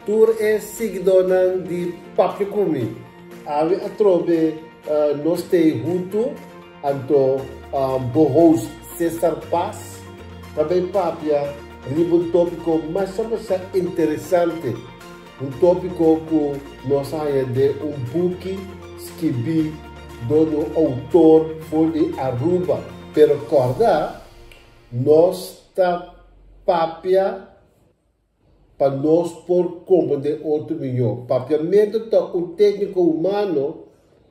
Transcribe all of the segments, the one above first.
Tur e siguidónan di Papia Ku Mi. Awe atrobe nos t'ei huntu, anto bo host Cesar Paz ta bay papia riba un tópiko masha masha interesante, un tópiko ku nos a haña den un buki skibí dor di un outor for di Aruba. Pero kòrda, nos ta papia Pa nos por comprende otro mihó. Papiamentu ta un técnico humano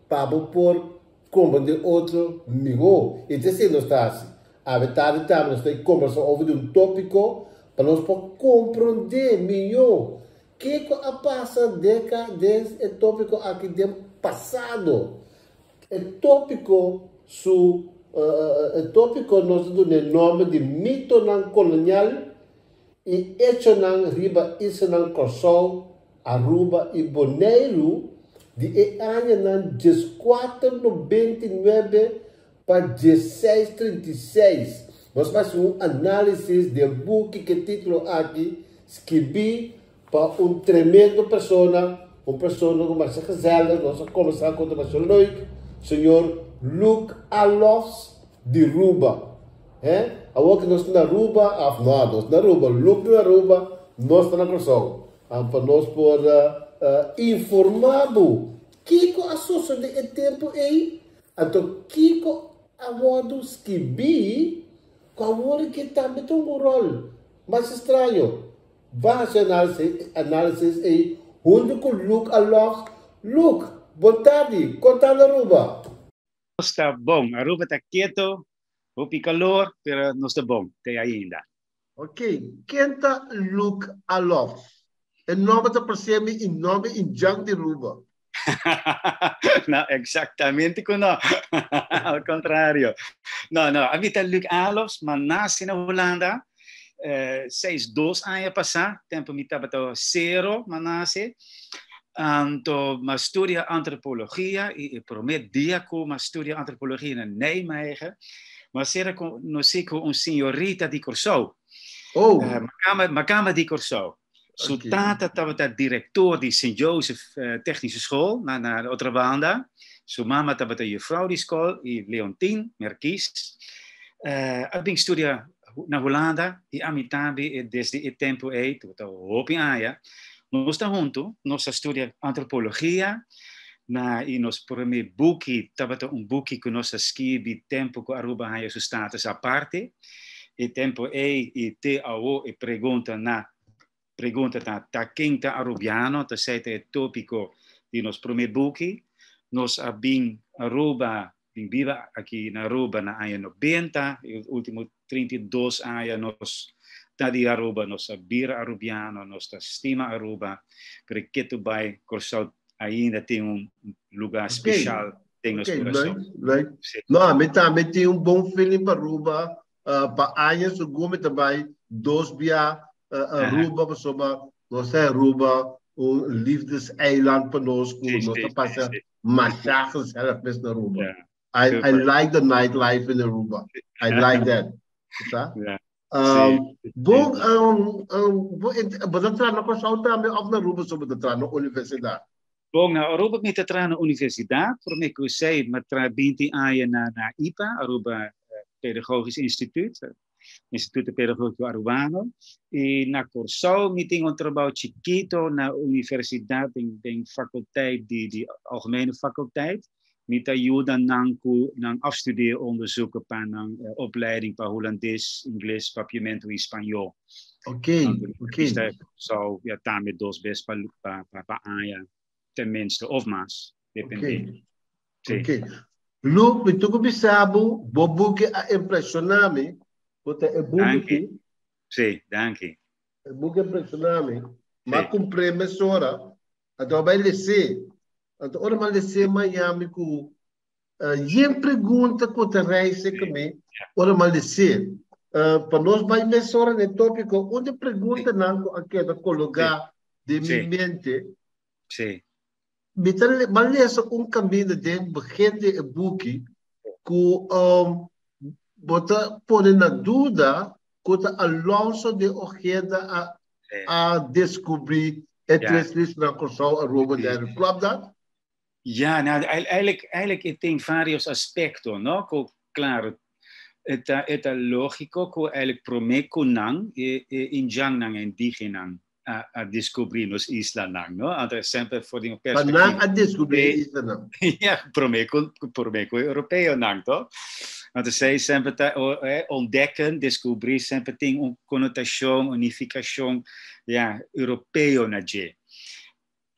pa bo por comprende otro mihó. I ta esei nos ta hasi. Awe tardi tambe nos ta combersa over di un tópico pa nos por comprende mihó kiko a pasa den den e tópico aki den pasado. E tópico su e tópico nos ta duna e nomber di mitonan colonial E echonan riba islanan Kòrsou, Aruba i Boneiru di e añanan dieskuater nobenta i nuebe pa diesseis trinta i seis. Nos a hasi un análisis di e buki ku e título aki skibí pa un tremendo persona, un persona ku masha gezellig, nos a kombersá ku ta masha leuk, señor Luc Alofs di Ruba. He? Awor ku nos ta na Aruba, of no, nos na Aruba, Luc ta na Aruba, nos ta na Kòrsou. Pa nos por informá bo kiko a sosodé e tempu ei, anto kiko a wòrdu skibí ku awor ke tambe ta un ròl mas straño. Ban hasi análisis ei huntu ku Luc Alofs. Luc, bon tardi, kon ta na Aruba? Nos ta bon. Aruba ta keto, hopi calor, pero nos ta bon te ainda. Ok, ken ta Luc Alofs? E nomber ta parse mi e nomber indjan di Aruba. No, exactamente cu no. Al contrario. No, no, ami ta Luc Alofs, ma naci na Hulanda, seis dos aña pasa, tempo mi tabata cero, ma naci. Anto m'a studia antropologia i e promé dia ku m'a studia antropologia na Nijmegen, m'a sera konosí ku un señorita di Kòrsou. Oh. Makamba di Kòrsou. Su tata tabata direktor di Sint Jozef Technische School na Otrabanda. Su mama tabata juffrouw di skol i Leontien Merkies. A bin studia na Hulanda i ami tambe desde e tempu ei, tabata hopi aña, Nos ta huntu, nos a studia antropologia na i nos prome buki tabata un buki ku nos a skibi tempu ku Aruba haña su status aparte. E tempu ei i te awo e pregunta na pregunta ta ta ken ta Arubiano, ta esei ta e topiko di nos prome buki. Nos a bin Aruba, bin biba aki na Aruba na aña nobenta, e ultimo 32 aña nos ta di Aruba, nos a bira Arubiano, nos ta stima Aruba, pero ketu bai Kòrsou ainda tin un lugá speshal den nos kurason. Leuk, leuk. No, ami tambe tin un bon feeling pa Aruba. Pa aña segun mi ta bai dos bia Aruba pasobra nos ta Aruba un liefdeseiland pa nos ku nos ta pasa masha gezellig mes na Aruba. I, I like the nightlife in Aruba. I like that. Sa? Yeah. Bon, bo, bo ta traha na Kòrsou tambe òf na Aruba so bo ta traha na universidat? Bon, na Aruba mi ta traha na universidat, promé ku esei mi a traha binti aña na na IPA, Aruba Pedagogisch Instituut, Instituto Pedagógico Arubano, i na Kòrsou mi tin un trabou chikito na universidat den den fakulteit di di Algemene Faculteit. Mi ta yuda nan ku nan afstudeeronderzoeken pa nan opleiding pa Hulandes, Ingles, Papiamento i Spañó. Ok, ok. So, ja, tambe dos bes pa pa pa aña, tenminste, of mas, depende. Ok. Ok. Lu, mi tuku bisa bo, bo buki a impreshoná mi, bo ta e buki Danki. Si, danki. E buki a impreshoná mi. M'a kumpr'é mesora, anto a bai les'é. Anto ora m'a les'é m'a mi ku yen pregunta ku ta reise ku mi ora m'a les'é. Pa nos bai mesora na e tópiko, un di e preguntanan ku a keda kologá den mi mente, mi ta m'a lesa un kaminda den begin di e buki ku bo ta pone na duda ku ta Alonso de Ojeda a a deskubrí. E tres islanan, Kòrsou, Aruba, Boneiru. Klopt dat? Ja, nou, eigenlijk het tin varios aspecto, no? Ku, klaro, e ta lógiko ku eigenlijk promé ku nan e indjannan indígenanan a deskubrí nos islanan, no? Anto semper for di un Pa nan perspektiva a deskubrí islanan. Ja, promé ku europeonan, toch? Want esei semper ta ontdekken, deskubrí, semper tin un konotashon, un nifikashon, ja, europeo na dje.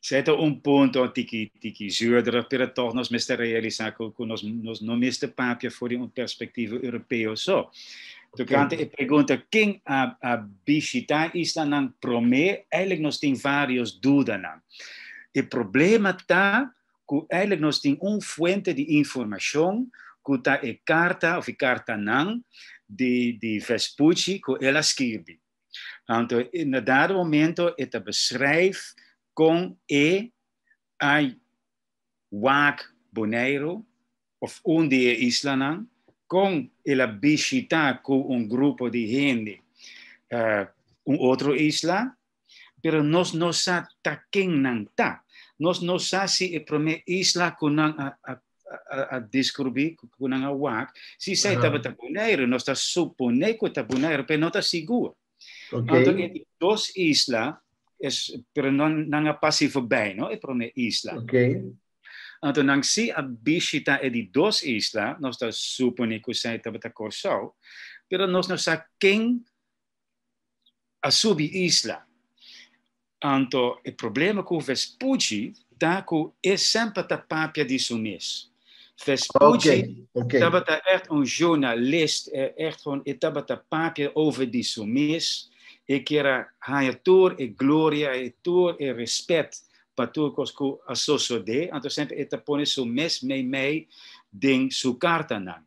Esei ta un punto tiki tiki zuurder, pero toch nos mester realisá ku nos no mester papia for di un perspektiva europeo so. Tokante e pregunta ken a bishitá islanan promé, eigenlijk nos tin varios dudanan. E problema ta ku eigenlijk nos tin un fuente di informashon ku ta e karta òf e kartanan di Vespucci ku el a skirbi. Anto, na dado momento e ta beschrijf kon e a wak Boneiru òf un di e islanan, kon el a bishitá ku un grupo di hende un otro isla, pero nos no sa ta ken nan ta. Nos no sa si e promé isla ku nan a deskubrí, ku nan a wak, si esei tabata Boneiru. Nos ta suponé ku ta Boneiru, pero no ta sigur. Anto, e dos isla, pero nan a pasa voorbij, no? E promé isla. Anto, nan si a bishitá e di dos isla, nos ta suponé ku esei tabata Kòrsou, pero nos no sa ken a subi isla. Anto, e problema ku Vespucci ta ku e semper ta papia di su mes. Vespucci tabata echt un journalist, echt gewoon, e tabata papia over di su mes, e ker a haña tur e gloria e tur e rèspèt pa tur kos ku a sosodé, anto semper e ta pone su mes mei mei den su kartanan.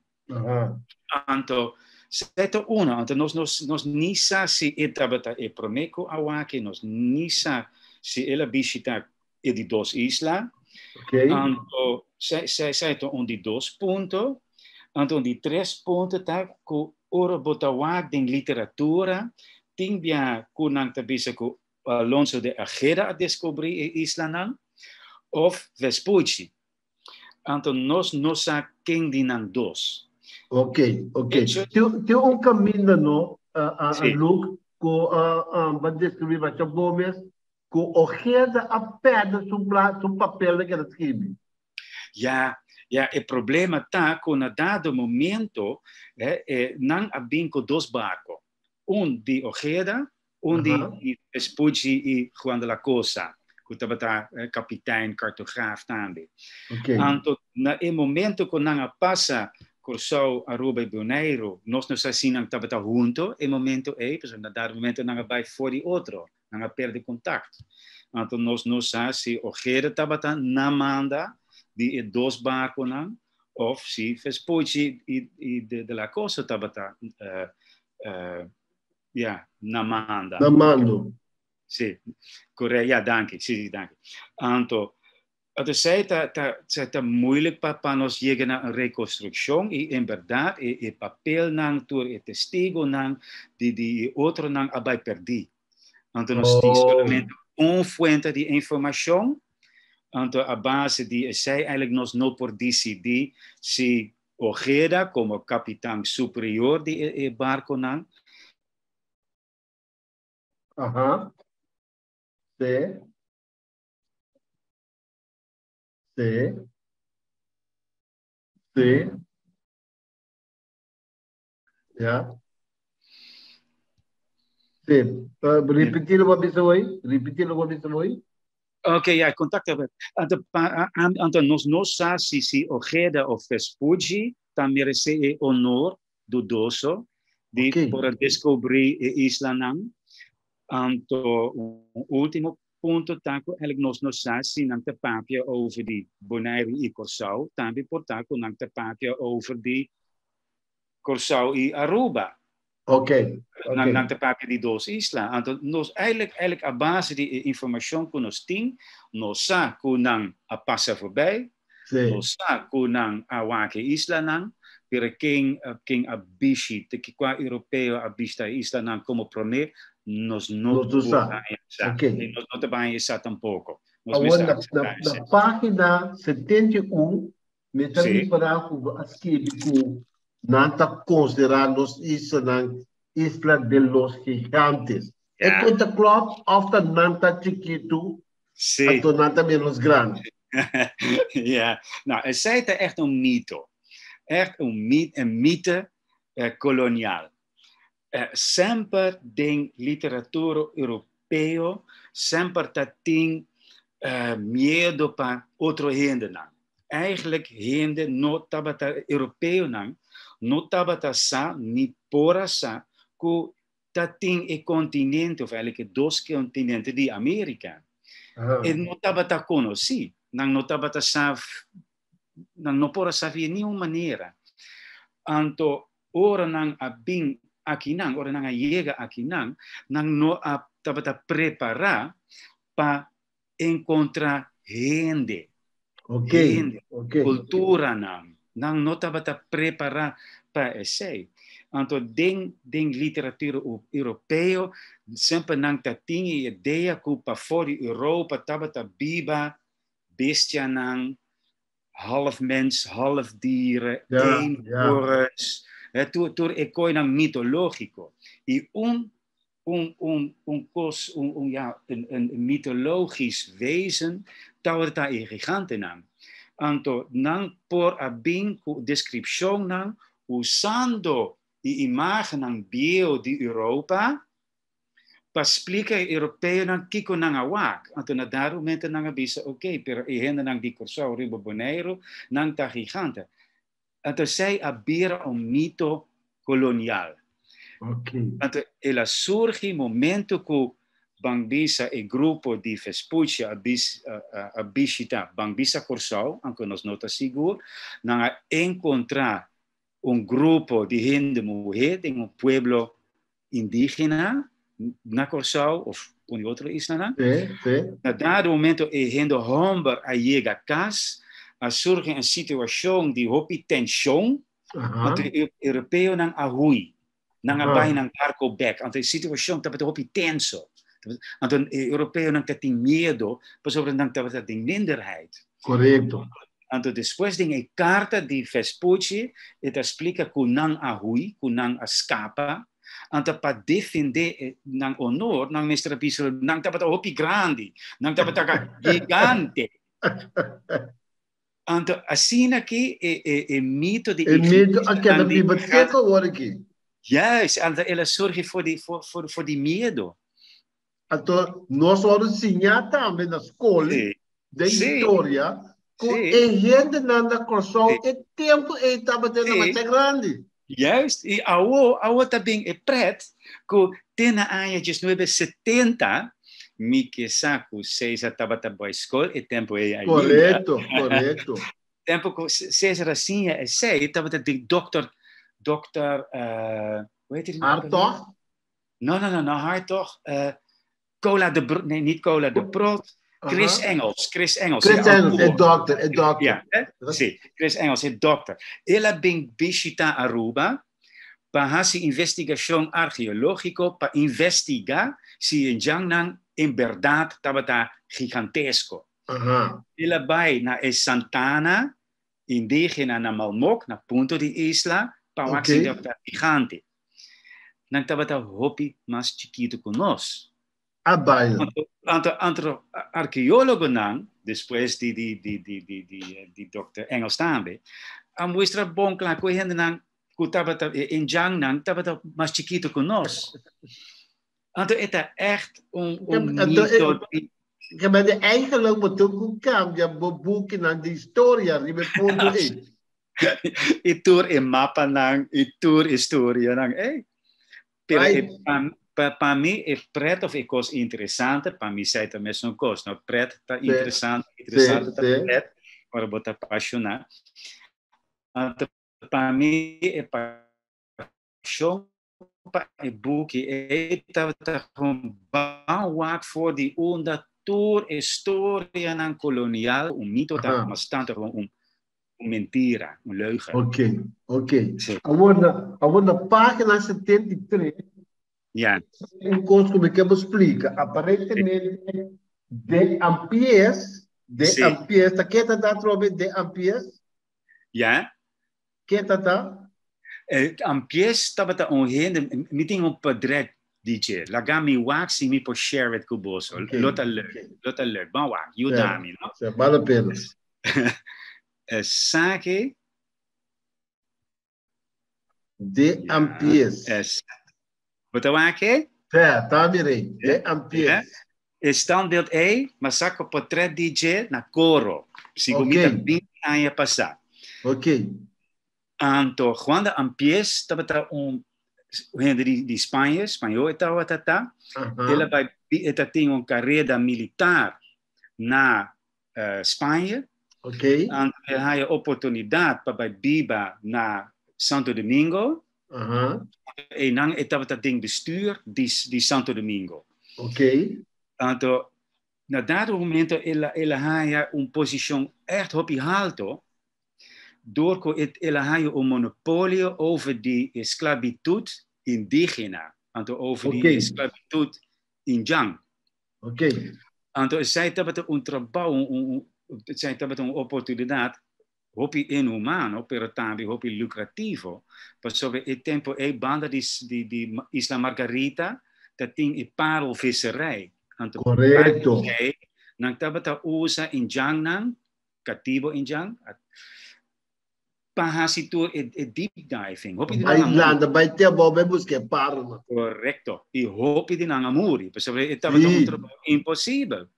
Anto, esei ta uno, anto nos ni sa si e tabata e promé ku a wak e, nos ni sa si el a bishitá e di dos isla. Anto, esei ta un di dos punto. Anto, un di tres punto ta ku ora bo ta wak den literatura, tin bia ku nan ta bisa ku Alonso de Ojeda a deskubrí e islanan, òf Vespucci. Anto nos no sa ken di nan dos. Ok. Tin un kaminda, no, Luke, ku bo a deskribí masha bon mes, ku Ojeda a pèrdè su papel ku el a skirbi. Ja, e problema ta ku na dado momento nan a bin ku dos barku. Un di Ojeda, un di Vespucci i Juan de la Cosa, ku tabata kapitán, kartograaf tambe. Anto, na e momento ku nan a pasa Kòrsou, Aruba i Boneiru, nos no sa si nan tabata huntu e momento ei, pasobra na dado momento nan a bai for di otro, nan a pèrdè kontakto. Anto nos no sa si Ojeda tabata na manda di e dos barkunan, òf si Vespucci i de la Cosa tabata ja, na manda. Na mando. Si, korekto, ja, danki, si, danki. Anto esei ta moeilijk pa nos yega na un rekonstrukshon i en berdat e papelnan, tur e testigunan di otronan a bai pèrdí. Anto nos tin solamente un fuente di informashon, anto a base di esei eigenlijk nos no por disidí si Ojeda komo kapitan superior di e barkunan Si. Ja. Si. Repetí loke bo a bisa hoy. Repetí loke bo a bisa hoy. Ok, ja, kontakto. Anto nos no sa si Ojeda òf Vespucci ta meresé e honor dudoso di por deskubrí e islanan. Anto, un último punto ta ku eigenlijk nos no sa si nan ta papia over di Boneiru i Kòrsou, tambe por ta ku nan ta papia over di Kòrsou i Aruba. Nan ta papia di dos isla. Anto nos eigenlijk a base di informashon ku nos tin, nos sa ku nan a pasa voorbij, nos sa ku nan a wak e islanan, pero ken a bishita, kua europeo a bishita e islanan komo promé, Nos no Nos no sa. Sa. Ok. Nos no ta bay sa tampoco. Nos Awor, mester na, aceptá na, na esei. página 71, mi ta ripará ku bo a skirbi ku nan ta konsiderá nos islanan Isla de los Gigantes. E konta klòp òf ta nan ta chikitu, anto nan ta ménos grandi? Ja, nou, esei ta echt un mito. Echt un un mite kolonial. Semper den literatura europeo semper ta tin miedo pa otro hendenan. Eigenlijk hende no tabata, europeonan no tabata sa ni por a sa ku ta tin e kontinente of eigenlijk e dos kontinente di Amerika. E no tabata konosí. Nan no tabata sa, nan no por a sa via niun manera. Anto ora nan a bin akinan, ora nan a yega akinan, nan no a tabata prepará pa enkontrá hende, hende, kulturanan. Nan no tabata prepará pa esei. Anto den den literatura europeo semper nan ta tin e idea ku pafó di Europa tabata biba bestianan half mens, half dieren, eenhoorns, tur, tur e koinan mitológiko. I un, un, un, un kos, un, un, ja, een, een mitologisch wezen tabata e gigantenan. Anto nan por a bin ku deskripshonnan usando e imagennan bieu di Europa pa splika e europeonan kiko nan a wak. Anto na dado momento nan a bisa, ok, pero e hendenan di Kòrsou riba Boneiru, nan ta gigante. Anto esei a bira un mito kolonial. Anto el a surgi momento ku ban bisa e grupo di Vespucci a a bishita ban bisa Kòrsou, anke nos no ta sigur, nan a enkontrá un grupo di hende muhé den un pueblo indígena na Kòrsou of un di otro islanan. Na dado momento e hende hòmber a yega kas, a surgi un situashon di hopi tenshon, anto e europeonan a hui, nan a bai nan barko bèk, anto e situashon tabata hopi tenso. Anto e europeonan ta tin miedo pasobra nan tabata den minderheid. Anto despues den e karta di Vespucci e ta splika ku nan a hui, ku nan a skapa, anto pa defendé nan honor nan mester a bisa nan tabata hopi grandi, nan tabata gigante. Anto asina ki e e e mito di E mito a keda biba te ku awor aki. Juist, anto el a surgi for di for for for di miedo. Anto nos wòrdu siñá tambe na skol den historia ku e hendenan na Kòrsou e tempu ei tabata na masha grandi. Juist, i awo, awo ta bin e pret ku te na aña diesnuebe setenta mi ke sa ku Cesar tabata bai skol e tempu ei ainda. Korekto, korekto. Tempu ku Cesar a siña esei tabata di dokter, dokter, hoe heet die nou ook alweer? Hartog? No, no, no, no, Hartog. Cola de Br-, nee, niet Cola de Brot. Chris Engels, Chris Engels, Chris e Engels, e autor. dokter, e dokter. Ja, hè? Si, Chris Engels, e dokter. El a bin bishita Aruba pa hasi investigashon archeológiko pa investigá si e djangnan en bèrdat tabata gigantesko. El a bai na e Santana indígena na Malmok, na punto di isla, pa wak si tabata gigante. Nan tabata hopi mas chikitu ku nos. A baila. Anto, anto arkeólogonan, despues di, di, di, di, di, di, di dokter Engels tambe, a muestra bon kla ku e hendenan ku tabata, e indjannan tabata mas chikitu ku nos. Anto e ta ègt un, un mito di... Ke men eigenlijk bo tin ku kambia bo bukinan di historia riba e punto ei. I tur e mapanan, i tur e storianan ei. Pero e, pa, pa, pa mi e pret of e kos interesante, pa mi sei ta mesun kos, no? Pret ta interesante, interesante ta pret, ora bo ta pashoná. Anto pa mi e pashon pa e buki ei tabata gewoon ban wak for di unda tur e storianan kolonial, un mito ta, mas tanto gewoon un un mentira, un leugen. Ok, ok. Awor na, awor na página 73. Ja. Un kos ku mi ke bo splika. Aparentemente de Ampies, de Sí. Ampies, ta ke ta ta atrobe de Ampies? Ja. Ke ta ta? Ampies tabata un hende, mi tin un portret di dje. Laga mi wak si mi por share it ku boso. Okay. Lo ta leuk, lo ta leuk. Ban wak, yuda mi, no? Sí, bale pena. Esaki. De Ampies. Es. Bo ta wak e? Sí, ta mirei. De Ampies. E standbeeld ei, m'a saka portret di dje na Coro. Segun mi ta 20 aña pasá. Ok. Anto Juan de Ampies tabata un hende di Spaña, spañó e tabata ta. El a bai, e ta tin un kareda militar na Spaña. Ok. Anto el haya oportunidat pa bai biba na Santo Domingo. Einan e tabata den bestuur di Santo Domingo. Ok. Anto na dado momento el a haya un posishon ègt hopi halto door ku el a haya un monopolio over di esklabitut indigena, anto over di esklabitut indjan. Ok. Anto esei tabata un trabou, esei tabata un oportunidat hopi inhumano, pero tambe hopi lucrativo, pasobra e tempo ei banda di Isla Margarita ta tin e parelvisserij. Anto parelvisserij, nan tabata usa indjannan, katibo indjan, pa hasi tur e deep diving. Hopi di nan Bai a muri. landa, bai te abou, bai buska e parelnan. Correcto. I hopi di nan a muri, pasobra e tabata un trabou imposibel.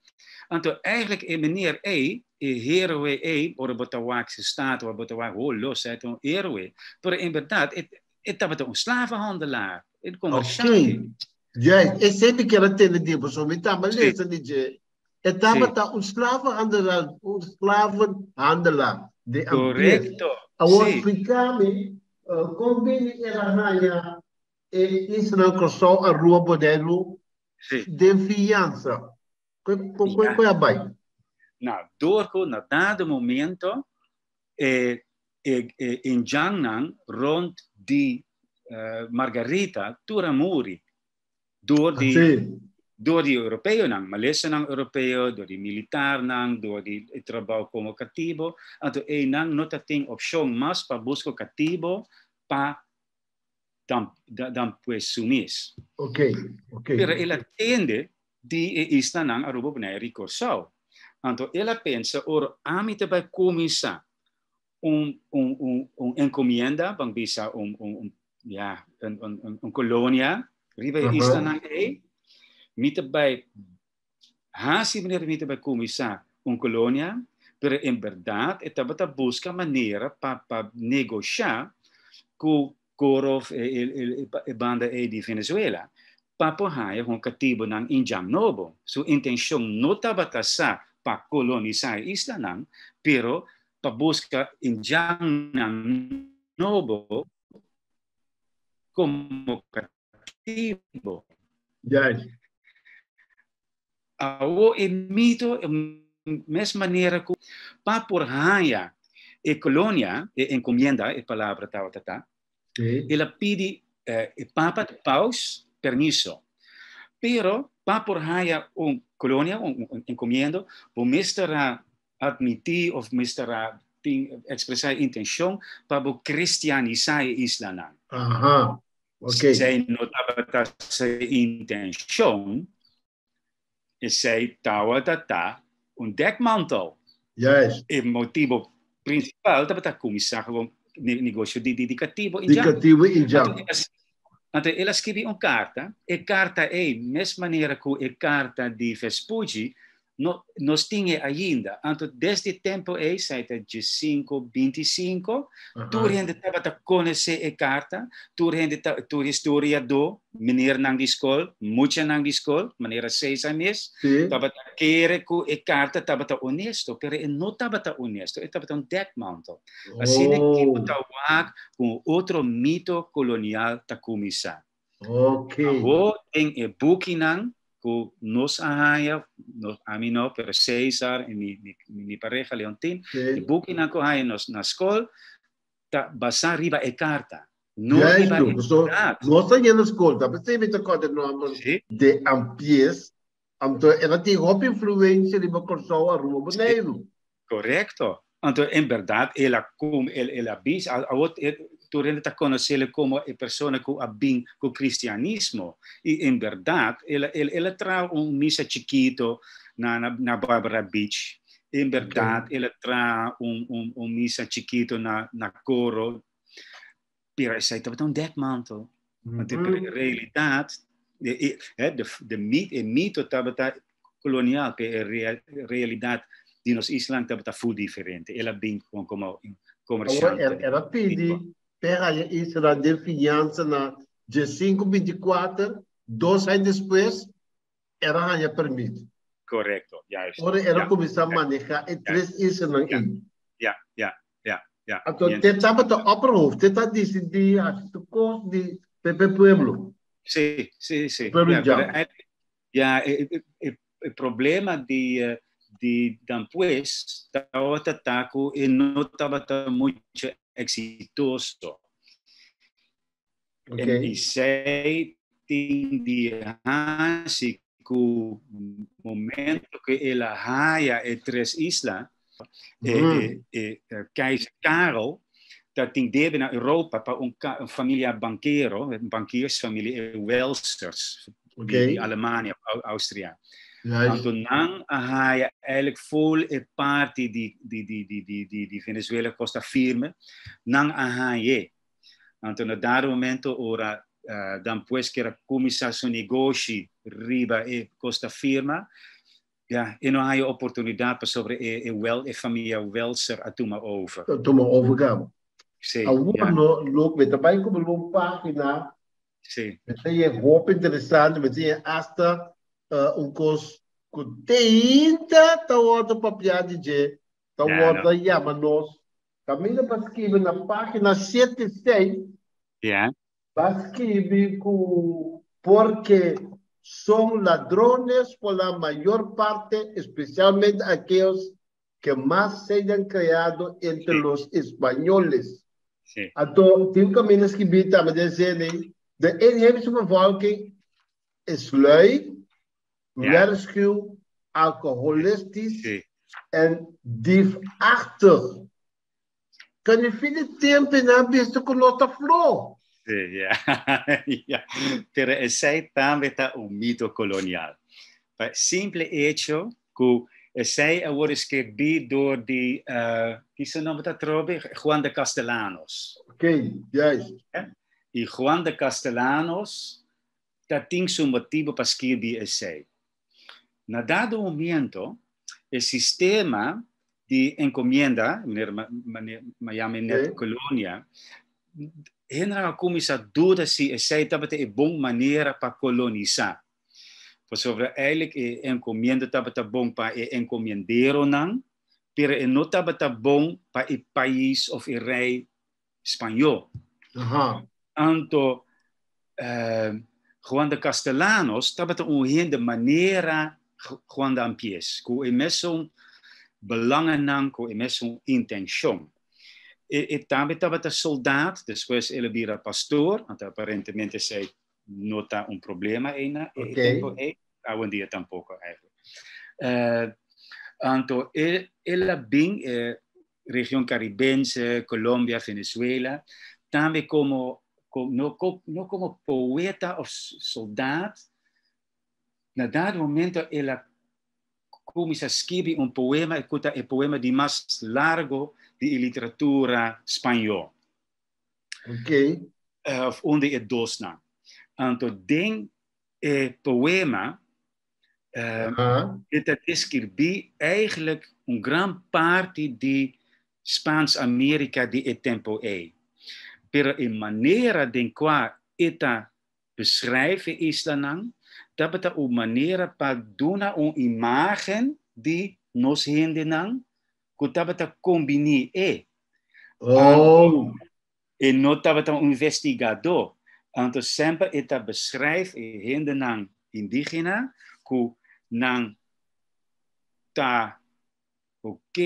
Anto eigenlijk e meneer ei, e héroe ei, ora bo ta wak su statua, bo ta wak, ho los, hij ta un héroe. Pero en berdad e tabata un slavenhandelaar, e comerciante. Oké. Juist, esei mi kier a tende di bo, so mi tamba lesa di dje. E tabata un slavenhandelaar, un slavenhandelaar de Ampies. Correcto, Awor sí. splika mi, kon bini el a haña e islanan Kòrsou, Aruba, Boneiru den fiansa? Kon a bai? Nou, door ku na dado momento e indjannan rond di Margarita tur a muri door di door di europeonan, malesanan europeo, door di militarnan, door di e trabou komo katibo. Anto einan no ta tin opshon mas pa buska katibo pa dan dan pues su mes. Pero el a tende di e islanan Aruba, Bonaire i Kòrsou. Anto el a pensa ora ami ta bai kuminsá un un un un enkomienda, ban bisa un un un ya un un un kolonia riba e islanan ei, mi ta bai hasi manera mi ta bai kuminsá un kolonia, pero en bèrdat e tabata buska manera pa pa negoshá ku Coro e banda ei di Venezuela pa por haña un katibunan indjan nobo. Su intenshon no tabata sa pa kolonisá e islanan, pero pa buska indjannan nobo komo katibu. Juist. Awor e mito, e mes manera ku pa por haña e kolonia, e enkomienda, e palabra tabata ta, el a pidi e papa, e paus, permiso. Pero pa por haña un kolonia, un enkomiendo, bo mester a admití òf mester a tin ekspresá e intenshon pa bo kristianisá e islanan. Aha. Okay. Esei no tabata su intenshon, esei tabata ta un dekmantel. Juist. E motibo prinsipal tabata kuminsá gewoon negosio di di katibo indjan. Di katibo indjan. Anto el a skibi un karta, e karta ei mes manera ku e karta di Vespucci No, nos tin e ainda. Anto desde e tempo ei, sai ta diesinco, binticinco, tur hende tabata conoce e carta, tur hende ta, tur historiadó, meneernan di scol, muchanan di scol, manera Cesar mes, tabata kere cu e carta tabata honesto, pero e no tabata honesto, e tabata un dekmantel. Asina ki bo ta wak cu un otro mito colonial ta cuminsa. Awor den e bukinan ku nos a haña, nos, ami no, pero Cesar i mi, mi, mi pareha Leontien, e bukinan ku haña nos na skol ta basá riba e karta. No riba Juist, e so, bèrdat. Nos ta yendo skol, ta p'esei mi ta kòrda e nòmber Sí. de Ampies, anto el a tin hopi influensia riba Kòrsou, Aruba, Boneiru. Korekto. Anto en bèrdat el a kum, el el a bisa, awor tur hende ta konos'el komo e persona ku a bin ku kristianismo. I en bèrdat el a el a traha un misa chikito na na Barbara Beach. En bèrdat el a traha un un un misa chikito na na Coro. Pero esei tabata un dekmantel. Want e realidat, de, de, de, de, e mito tabata kolonial, pero e realidat di nos isla tabata full diferente. El a bin komo komersiante. El, el a pidi p'e haña isla den fiansa na 1524, 2 aña despues, el a haña permit. Korekto, juist. Ora el a kuminsá manehá e tres islanan ei. Anto, te tabata opperhoofd, te ta disidí hasi su kos di p'e pueblo. Sí. Pueblo Ja, djan. pero eigenlijk, ja, e problema di despues tabata ta ku e no tabata mucho eksitoso. I esei tin di hasi ku momento ku el a haña e tres isla, e Keizer Karel tabatin debe na Europa pa un famia bankero, un bankiersfamilia, e Welsers, di Alemania, Austria. Anto nan a haña eigenlijk full e parti di Venezuela, Costa Firme, nan a haña. Anto na dado momento ora despues ku el a kuminsá su negoshi riba e Costa Firme, ja, e no a oportunidat pasobra e famia Welser a tuma over. Tuma over kaba. Sí, Awor ja. No, lo mi ta bai ku un página. Mi tin hopi interesante, mi tin hasta un kos ku te ainda ta wòrdu papiá di dje, ta Ja, no. wòrdu yama nos. Kaminda pa skirbi na página 76, pa skirbi ku "porque son ladrones por la mayor parte, especialmente aquellos que más se hayan creado entre los españoles". Anto, tin kaminda skirbi tambe den zin, "De inheemse bevolking is lui, werkschuw, alcoholistisch en diefachtig". Kan je fin di tempu nan bisto ku no ta floho? Sí, ja. Pero esei tambe ta un mito kolonial. Pa simple hecho ku esei a wòrdu skirbí dor di, ki su nòmber ta trobe? Juan de Castellanos. Ok, juist. I Juan de Castellanos tabatin su motibu pa skirbi esei. Na dado momento, e sistema di enkomienda, manera m'a yama net kolonia, hende a kuminsá duda si esei tabata e bon manera pa kolonisá. Pasobra eigenlijk e enkomienda tabata bon pa e enkomienderonan, pero e no tabata bon pa e pais òf e rei spañó. Anto, Juan de Castellanos tabata un hende manera Juan de Ampies, ku e mesun belangennan, ku e mesun intenshon. E tambe tabata soldat, despues el a bira pastor, anto aparentemente esei no ta un problema ei na e tempu ei, awendia tampoko eigenlijk. Anto el a bin region karibense, Colombia, Venezuela, tambe komo, no, no komo poeta òf soldat, na dado momento el a kuminsá skirbi un poema, ku ta e poema di mas largu di literatura spañó. Òf un di e dosnan. Anto den e poema e ta deskribí eigenlijk un gran parti di Spaans Amerika di e tempu ei. Pero e manera den kua e ta beschrijf e islanan, tabata un manera pa duna un imágen di nos hendenan ku tabata kombiní e. E no tabata un investigadó. Anto semper e ta beschrijf e hendenan indígena ku nan ta Ok,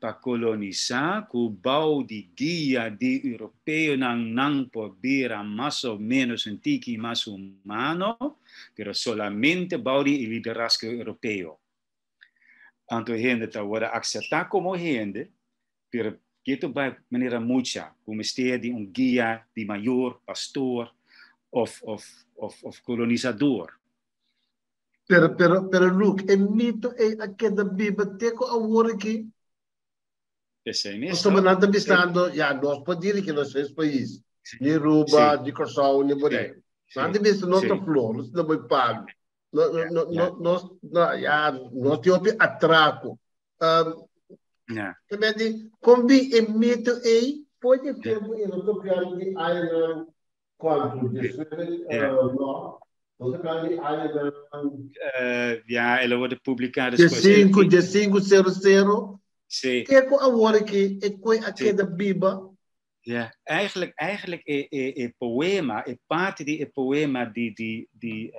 pa kolonisá ku bou di guia di europeonan nan por bira mas o ménos un tiki mas humano, pero solamente bou di e liderazgo europeo. Anto hende ta wòrdu akseptá komo hende, pero ketu bai manera mucha ku mester di un guia di mayor, pastor òf òf òf kolonisador. Pero, pero, pero Luke, e mito ei a keda biba te ku awor aki. P'esei mes, Pasobra no? nan ta bisando, ya, nos por dirigi nos mes pais, ni Aruba, ni Kòrsou, ni Boneiru. Nan ta bisa nos ta flor, nos ta bai palu. No, no, no, no, nos, no, ya, nos tin hopi atrako. Ta men di, kon bin e mito ei? For di e tempu ei nos ta piando di añanan Cuanto? 19, no. Nos ta hablando di añanan. Ja, el a worde publica despues. Diescinco, diescinco cero cero. Sí. Ke cu awor aki e koe a keda biba? Ja, eigenlijk, eigenlijk e, e, e poema, e parti di e poema di, di, di